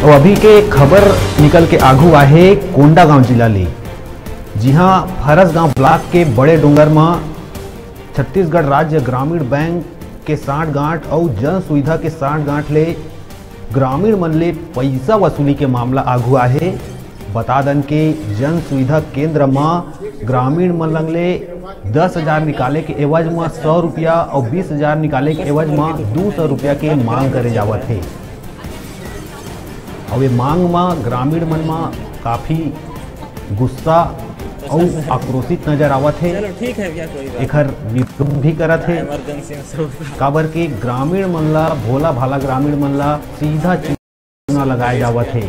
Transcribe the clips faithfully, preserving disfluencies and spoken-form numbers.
तो अभी के खबर निकल के आघू आहे कोंडागांव जिला ले, जिहां फरसगांव ब्लॉक के बड़े डोंगर म छत्तीसगढ़ राज्य ग्रामीण बैंक के सांठगांठ अउ जन सुविधा के सांठगांठ ले ग्रामीण मन ले पइसा वसूली के मामला आघू आहे। बता दन के जन सुविधा केंद्र म ग्रामीण मन लंग ले दस हजार निकाले के एवज म सौ रुपया अउ बीस हजार निकाले के एवज म दू सौ रुपया के मांग करे जावत हे। अउ ये मांग म ग्रामीण मन म काफी गुस्सा अउ आक्रोशित नजर आवत हे। चलो ठीक है भैया, कोई बात एखर विरोध भी करत हे। इमरजेंसी में सब काबर के ग्रामीण मन ला, भोला भाला ग्रामीण मन ला सीधा चूना लगाए जावत हे।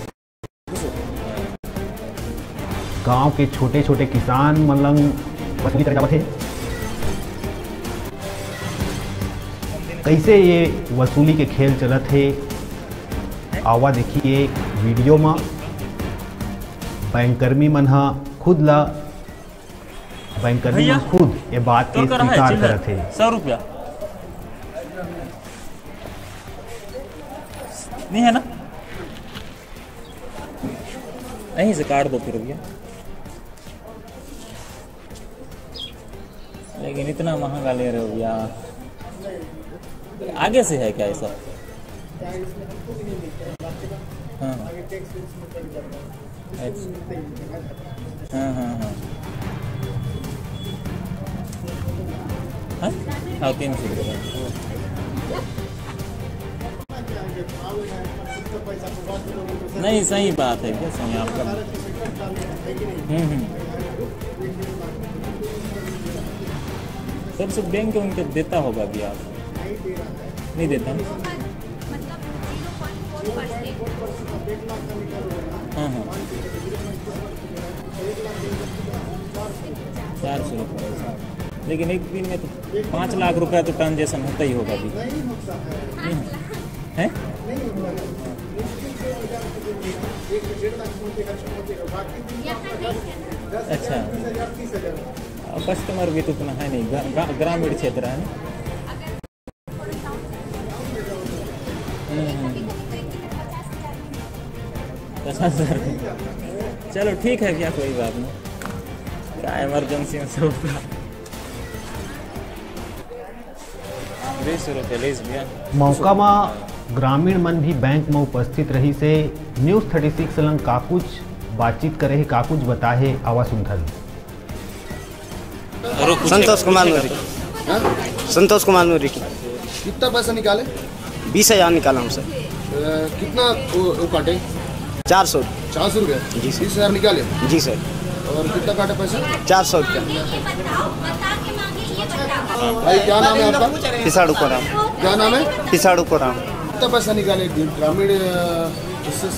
गांव के छोटे छोटे किसान मन लंग वसूली करे जावत हे। कैसे ये वसूली के खेल चलत हे, आवा देखिए एक वीडियो म। बैंककर्मी मन ह खुद ला, बैंककर्मी भैया, मन खुद ये बात के तोर करा है स्वीकार चिल्लर? करत हे। सौ रुपया नहीं है ना? यहीं से काट दो फिर भैया। लेकिन इतना महंगा ले रहे हो भैया। आगे से है क्या ऐसा? हाँ। अच्छा। हाँ, हाँ, हाँ। हाँ? हाँ, तीन सौ रुपये। नहीं, सही बात है, क्या सही आपका। हम्म, हम्म। तब से बैंक उनके देता होगा ब्याज? नहीं देता ना? हाँ, हाँ। चार सौ रुपये। लेकिन एक दिन में तो पाँच लाख रुपया तो ट्रांजैक्शन होता ही होगा अभी। नहीं है? अच्छा। और कस्टमर भी तो उतना है नहीं, ग्रा-, ग्रा-, ग्रामीण क्षेत्र है ना। हम्म, हम्म। पचास हज़ार। चलो ठीक है भैया, कोई बात नहीं, क्या इमरजेंसी में सब। बीस रुपये लीज भैया। मौका म ग्रामीण मन भी बैंक म उपस्थित रहिस हे। न्यूज़ थर्टी सिक्स संग का कुछ बातचीत करे हे, का कुछ बताए हे, आवा सुनथन। संतोष कुमार मौर्य। हाँ? संतोष कुमार मौर्य की। कितना पैसा निकाले? बीस हजार निकाला हूँ सर। अ, कितना वो, वो काटे? चार सौ। चार सौ रुपया? जी सर। बीस हजार निकाले? जी सर। और कितना काटा पैसा? चार सौ रुपया। भाई, क्या नाम है आपका? पिसाड़ू को राम। क्या नाम है? पिसाड़ू को राम। कितना पैसा निकाले एक दिन ग्रामीण, अ, इससे?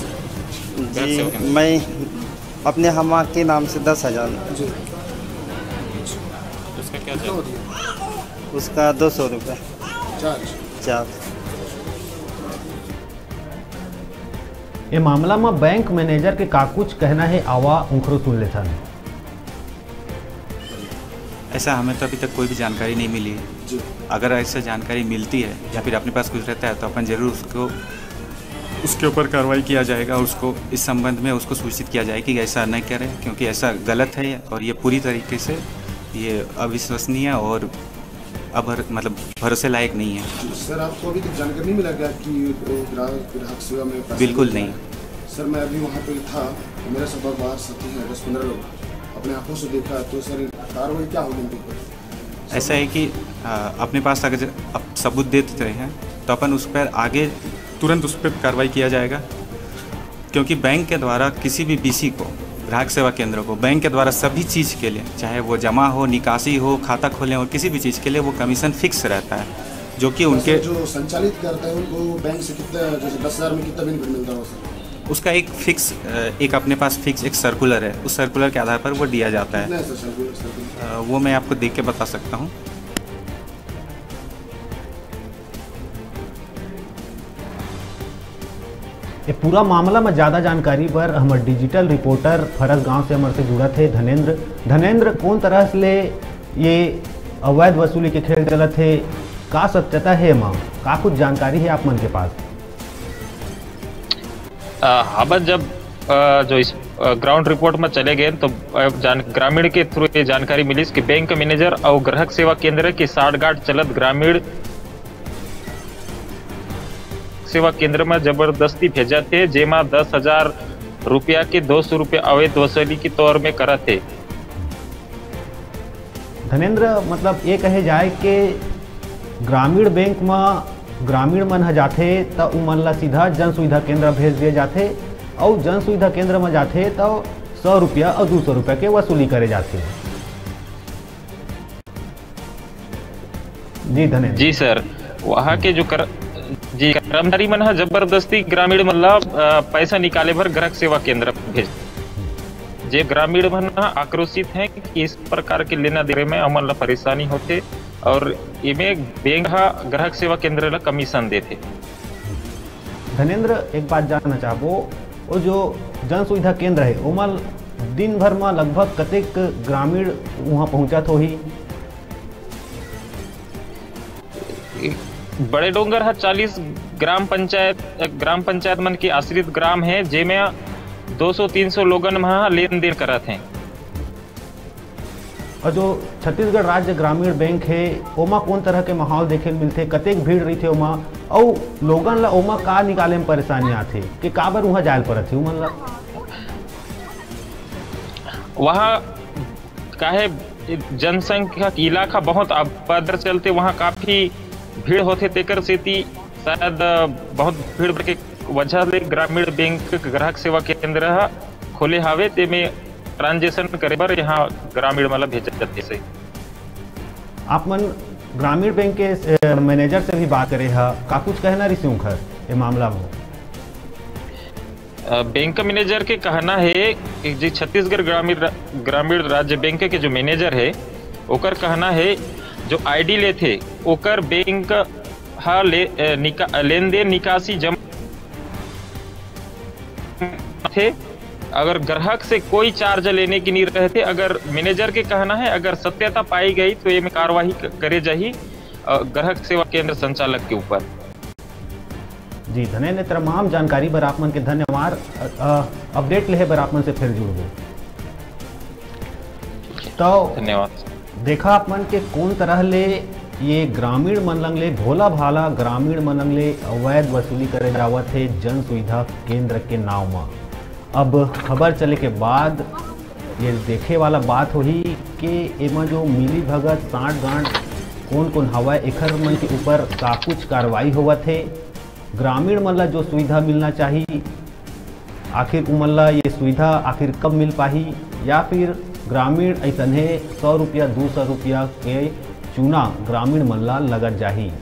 जी, मैं अपने हमा के नाम से दस हजार। जी। उसका क्या कितना हो दिया? उसका दो सौ रुपये। चार्ज? चार्ज। ये मामला म बैंक मैनेजर के का कुछ कहना हे, आवा उंखरो सुन लेथन। ऐसा हमें तो अभी तक कोई भी जानकारी नहीं मिली है। जी। अगर ऐसा जानकारी मिलती है या फिर अपने पास कुछ रहता है तो अपन ज़रूर उसको, उसके ऊपर कार्रवाई किया जाएगा, उसको इस संबंध में उसको सूचित किया जाए कि ऐसा न करें, क्योंकि ऐसा गलत है और ये पूरी तरीके से ये अविश्वसनीय और अभर-, मतलब भरोसे लायक नहीं है। सर, आपको अभी तक जानकारी नहीं मिला क्या कि वो ग्राहक, ग्राहक सेवा में पैसा बिल्कुल नहीं मिला है? सर, मैं अभी वहाँ पे था, मेरे साथ बाहर साथी हैं, दस पन्द्रह लोग, अपने आंखों से देखा, तो सर, कार्रवाई क्या होगी इनके ऊपर? ऐसा है कि, अ, अपने पास अगर ज-, अब सबूत दे देते हैं, तो अपन उस पर आगे तुरंत उस पर कार्रवाई किया जाएगा, क्योंकि बैंक के द्वारा किसी भी बीसी को, ग्राहक सेवा केंद्र को, बैंक के द्वारा सभी चीज़ के लिए, चाहे वो जमा हो, निकासी हो, खाता खोलें और किसी भी चीज़ के लिए वो कमीशन फिक्स रहता है, जो कि उनके जो संचालित करता है, उनको बैंक से कितना, जैसे दस हज़ार में कितना बेनिफिट मिलता है सर? उसका एक फिक्स, अ, एक अपने पास फिक्स एक सर्कुलर है, उस सर्कुलर के आधार पर वो दिया जाता है। कितना है सर सर्कुलर, सर्कुलर? अ, वो मैं आपको देख के बता सकता हूँ। ये पूरा मामला में ज्यादा जानकारी बर हमर डिजिटल रिपोर्टर फरसगांव से हमर से जुड़त हे धनेंद्र। धनेंद्र, कौन तरह से ले ये अवैध वसूली के खेल चलत हे, का सत्यता हे एमा, का कुछ जानकारी हे आप मन के पास? अ, हमन जब, अ, जो इस, अ, ग्राउंड रिपोर्ट में चले गए तो, अ, जान-, ग्रामीण के थ्रू ये जानकारी मिलिस कि बैंक मैनेजर और ग्राहक सेवा केंद्र के साठगांठ चलत ग्रामीण सेवा केंद्र में जबरदस्ती भेजत हे, जेमा दस हजार रुपया के दो सौ रुपया अवैध वसूली के तौर में करत हे। धनेंद्र, मतलब ये कहे जाए के ग्रामीण बैंक म ग्रामीण मन ह जाथे त उमन ला सीधा जन सुविधा केंद्र भेज दिए जाथे, अउ जन सुविधा केंद्र म जाथे त सौ रुपया अउ दू सौ रुपया के वसूली करे जाथे। जी धनेंद्र। जी सर, वहाँ के जो कर, जी, कर्मचारी मन ह जबरदस्ती ग्रामीण मन ला, अ, पैसा निकाले बर ग्राहक सेवा केंद्र भेज, जे ग्रामीण मन ह आक्रोशित हैं कि इस प्रकार के लेना देना में हमन ला परेशानी होथे और एमे बैंक ह ग्राहक सेवा केंद्र ला कमीशन देथे। धनेंद्र, एक बात जानना चाहबो, वो जो जन सुविधा केंद्र है, ओमा दिन भर में लगभग कतेक ग्रामीण वहाँ पहुँचत होही? बड़े डोंगर ह चालीस ग्राम पंचायत, ग्राम पंचायत मन के आश्रित ग्राम है, जेमे दो सौ तीन सौ लोगन मन ह लेन देन करत हैं। और जो छत्तीसगढ़ राज्य ग्रामीण बैंक है, ओमा कौन तरह के माहौल देखे ल मिलथे, कतेक भीड़ रहिथे ओमा, अउ लोगन ला ओमा का निकाले में परेशानी आथे, कि काबर उहाँ जायल परत हे उमन ला? वहाँ काहे जनसंख्या के इलाका बहुत अब-, पदर चलते वहाँ काफी भीड़ होथे, तेकर सेती शायद, अ, बहुत भीड़ के वजह ले ग्रामीण बैंक ग्राहक सेवा केंद्र ह खोले हावे, तेमे ट्रांजेक्शन करे बर यहाँ ग्रामीण मन ल भेजत जाथे। आप मन ग्रामीण बैंक के, अ, मैनेजर से भी बात करे ह, का कुछ कहना रिहिस उनकर ए मामला में? अ, बैंक मैनेजर के कहना है कि जी छत्तीसगढ़ ग्रामीण रा-, ग्रामीण राज्य बैंक के जो मैनेजर है, ओकर कहना है जो आईडी लेथे, ओकर बैंक ह ले, अ, निका-, लेन देन निकासी जमा थे। अगर ग्राहक से कोई चार्ज लेने की नहीं रहते, अगर मैनेजर के कहना है, अगर सत्यता पाई गई तो ये में कार्रवाई क-, करे जाही, अ, ग्राहक सेवा केंद्र संचालक के ऊपर। जी धनेंद्र, तमाम जानकारी बर आप मन के धन्यवाद। अ, अ, अपडेट लेहे बर आप मन से फिर जुड़बो। तो धन्यवाद। देखा आप मन के कौन तरह ले ये ग्रामीण मन लंग ले, भोला भाला ग्रामीण मन लंग ले अवैध वसूली करे जावत हे जन सुविधा केंद्र के नाव म। अब खबर चले के बाद ये देखे वाला बात होही कि एमा जो मिली भगत, सांठ गांठ कौन कौन हवय, एखर मन के ऊपर का कुछ कार्रवाई होवत हे, ग्रामीण मन ला जो सुविधा मिलना चाही, आखिर उमन ला ये सुविधा आखिर कब मिल पाही, या फिर ग्रामीण ऐसने सौ रुपया, दू सौ रुपया के चूना ग्रामीण मन ला लगत जाही।